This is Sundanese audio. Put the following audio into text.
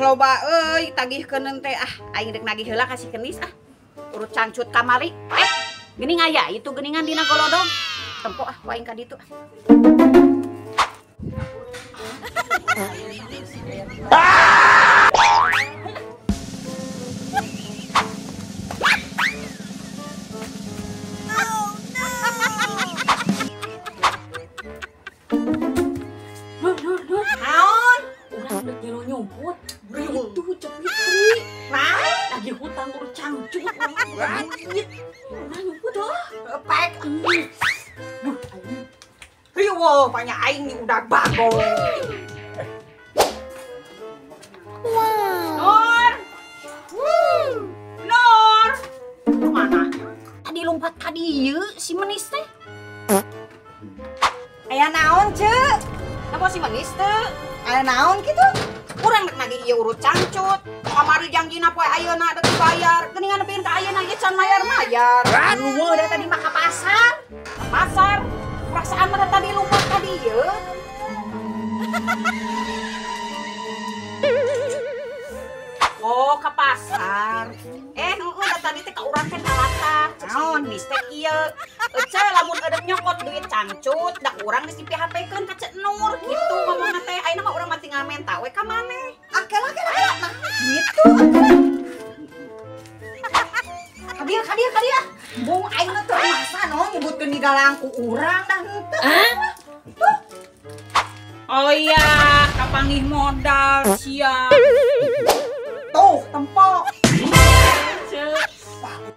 loba euy tagihkeun teh ah aing deuk nagih heula ka si Kenis ah. Urut cangcut kamari. Geuning aya itu geuningan dina golodong. Tempo ah ku aing ka ditu. Nur, naon? Urang dek nyelo nyumput. Itu Ceu Fitri. Nah, lagi hutang urut cangcut. Urang nyumput oh. Pek. Duh, aing. Riwo, banyak aing udah bagong. Wow. Nur. Nur. Kemana? Tadi lompat ka dieu si Menis teh. Aya naon, Ceu? Napa si Menis teh? Aya naon kitu? Urang rek nagih ieu urut cangcut. Kamari janjina poe ayeuna dek dibayar. Geuningan nepikeun ka ayeuna ieu can mayar-mayar. Eueuh da tadi mah ka pasar. Ka pasar. Perasaan mah tadi lompat ka dieu. Oh, ke pasar. Udah tadi teh ka urang teh nalata. Cek si Menis teh ieu. Ece lamun eueuh nyokot duit cangcut, dak urang geus di-PHP-keun ka Ceu Nur kitu ngomongna teh. Ayeuna mah urang mah tinggal menta we ka maneh. Akela nah gitu. Kadieu kadieu kadieu. Bung aing mah teu masa no nyebutkeun digalang ku urang dah henteu. Tuh. Oh iya, kapanggih modal sia. Tuh, tempo. Ceu.